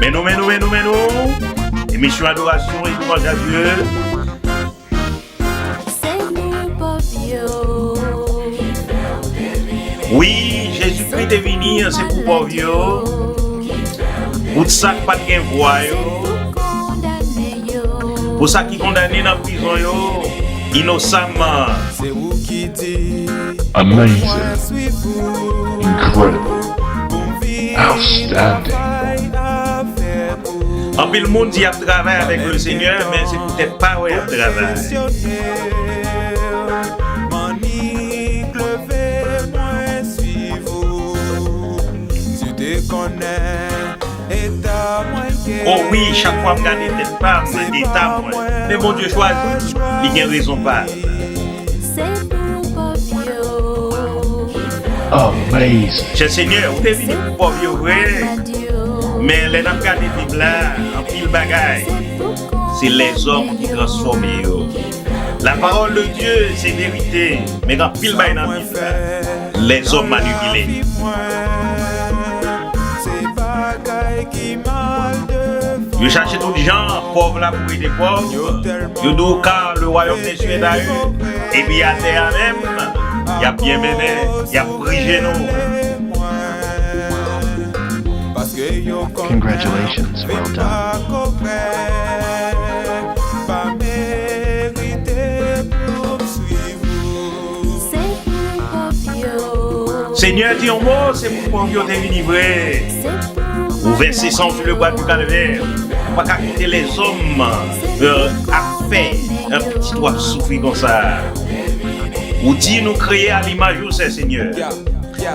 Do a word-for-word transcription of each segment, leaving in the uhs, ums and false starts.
Men nou, men nou, men nou, men nou. Emisyon adorasyon e louanj a Dye. Se pou pòv yo. Wi, Jezikri te vini, se pou pòv yo. Pou sa k pa t gen vwa yo. Pou sa ki kondane nan prizon yo, inosamman. Amazing. Incredible. Outstanding. Anpil moun di y ap travay avèk Lesenyè, men se poutèt pa wè y ap travay. O wi, chak fwa m gade tèt pa m, eta mwen. Men Bondye chwazi, li gen rezon pa l. Amazing. Chè Senyè, ou te vini pou pòv yo vre. Men lè n ap gade Bib la, anpil bagay, se lèzòm ki transfòme yo. La parole de Dieu, se verite. Men gen anpil bagay nan Bib la, lèzòm manipile. Yo chache tout jan pòv la pou ede pòv. Yo di w, car le royaume des cieux est à eux. Epi atè a menm, y ap byen mennen, y ap pri jenou. Congratulations, well done. Senyè di yon mo, se pou pòv yo te vini vre. Ou vèse san w sou le bwa di kalvè. Ou pa ka kite lèzòm, euh, ap fè yon pitit w ap soufri konsa. Ou di nou kreye a limaj ou, Sè Senyè.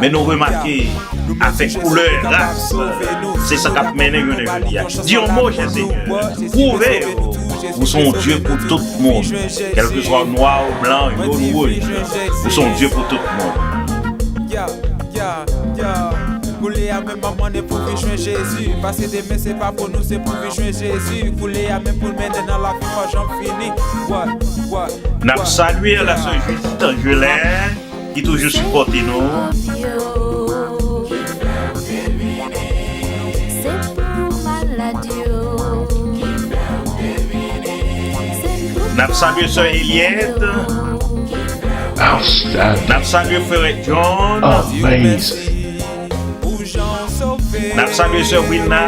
Men nou remake, afè koulè, ras, se sa k ap mennen jounen jodi a. Di yon mo, chè Senyè. Pwouve yo, ou se yon Dye pou tout moun. Kèlkeswa w nwa, ou blan, ou jòn, ou wouj, ou se yon Dye pou tout moun. Yeah, yeah, yeah. Koulye a menm m ap mande pou vin jwenn Jezi. Paske demen se pa pou nou, se pou vin jwenn Jezi. Koulye a menm pou l mennen nan lavi pa janm fini. What, what, what? N ap salye la sè Judith Angelin, ki toujou sipòte nou. N ap salye sè Eliette. N ap salye frè John. Amazing. N ap salye sè Wilna.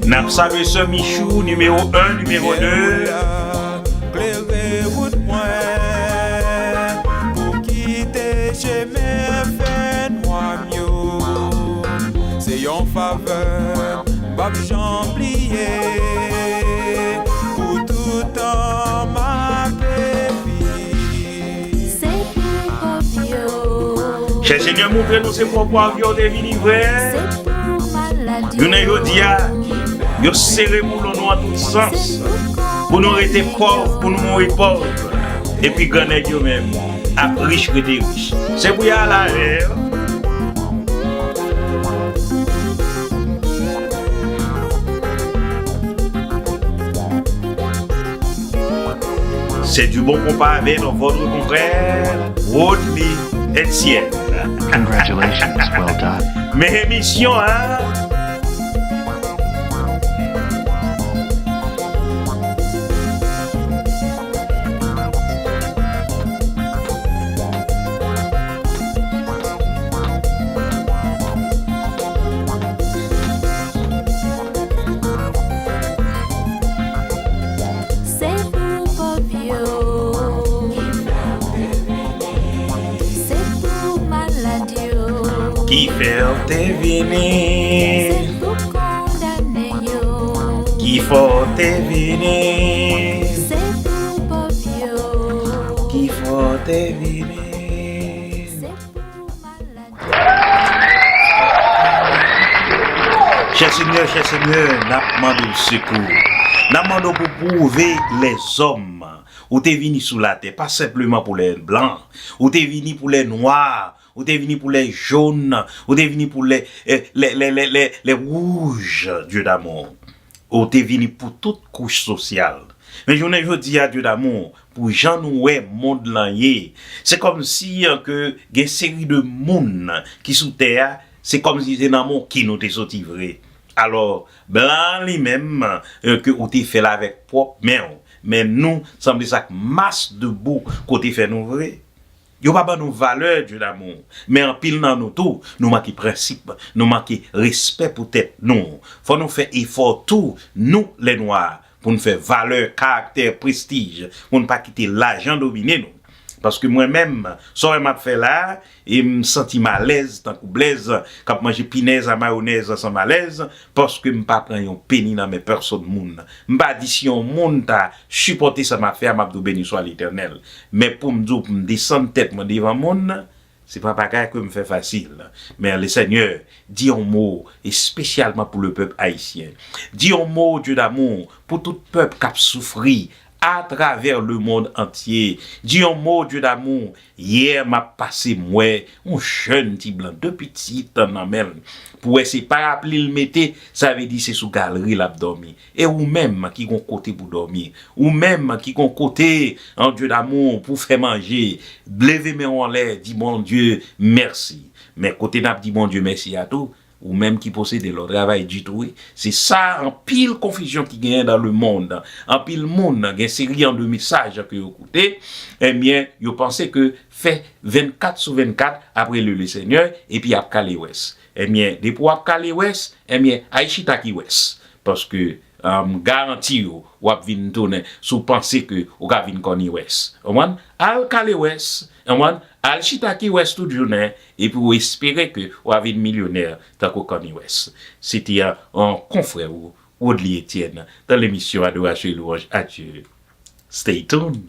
N ap salye sè Michou, nimewo en, nimewo de. Klere wout mwen pou kite chemen fènwa m yo. Se yon favè m p ap janm bliye. Pou tout tan m ape viv. Se pou pòv yo. Chè Senyè, montre nou se pou pòv yo te vini vre. Se pou malad yo. Jounen jodi a, yo sere boulon nou an tout sans. Pou nou rete pòv, pou nou mouri pòv. Epi grannèg yo menm ap rich rete rich. Se pou y al avè yo. C'est du bon compas avec votre confrère Rodney Etienne. Congratulations, well done. Men emisyon an. Se pou pòv yo. Se pou malad yo. Ki fè w te vini. Se pou kondane yo. Ki fè w te vini. Se pou pòv yo. Ki fè w te vini. Se pou malad yo. Chè Senyè, chè Senyè, n ap mande w sekou. N ap mande w pou pwouve lèzòm ou te vini sou latè, pa senpleman pou lè blan, ou te vini pou lè nwa, ou te vini pou lè jòn, ou te vini pou lè, eh, lè, lè, lè, lè, lè wouj, Dye damou. Ou te vini pou tout kouch sosyal. Men jounen jodi a, Dye damou, pou jan nou wè mond lan ye, se kòmsi, eh, ke gen seri de moun ki sou tè a, Se kòmsi se nan monki nou te soti vre. Alò, blan an li menm, eh, ke ou te fè l avèk pwòp men w, men nou, sanble sa k mas de bou ke w te fè nou vre. Yo pa ban nou valè, Dye damou. Men anpil nan nou tou, nou manke prensip, nou manke respè pou tèt nou. Fò nou fè efò tou, nou, lè nwa, pou n fè valè, karaktè, prestij, pou n pa kite lajan domine nou. Paske mwen menm, sa w wè m ap fè la a, e m santi m alèz tankou Blèz k ap manje pinèz a mayonèz ansanm alèz, paske m pa pran yon peni nan men pèsonn moun. M pa di si yon moun ta sipòte sa m ap fè a, m ap di w beni swa Letènèl. Men pou m di w pou m desann tèt mwen devan moun, se pa bagay ke m fè fasil. Men Lesenyè, di yon mo espesyalman pou lepèp ayisyen. Di yon mo, Dye damou, pou tout pèp k ap soufri atravè lemonn antye. Di yon mo, Dye damou, yè m ap pase m wè yon jèn ti blan, de pitit nan men l. Pou wè se parapli l mete, sa vle di se sou galri l ap dòmi. E ou menm ki gon kote pou dòmi, ou menm ki gon kote, an Dye damou, pou fè manje, leve men w anlè, di Bondye mèsi. Men kote n ap di Bondye mèsi a tou, ou menm ki posede l, ou travay ditou, wi. Se sa anpil konfizyon ki genyen dans le monde. Anpil moun gen seri an de mesaj ke yo koute, ebyen, yo panse ke fè vennkat sou vennkat ap rele Lesenyè, epi y ap kale wès. Ebyen, depi w ap kale wès, ebyen, al chita ki wès. Paske, ah, m garanti w, w ap vin tounen sou panse ke ou ka vin kòni wès. Konprann? Al kale wès, konprann? Al chita ki wès tout jounen, epi w espere ke w a vin milyonè tankou kòni wès. Se te yon konfrè ou, Woodly Etienne, dans l'émission Adoration et Louange à Dieu. Stay tuned.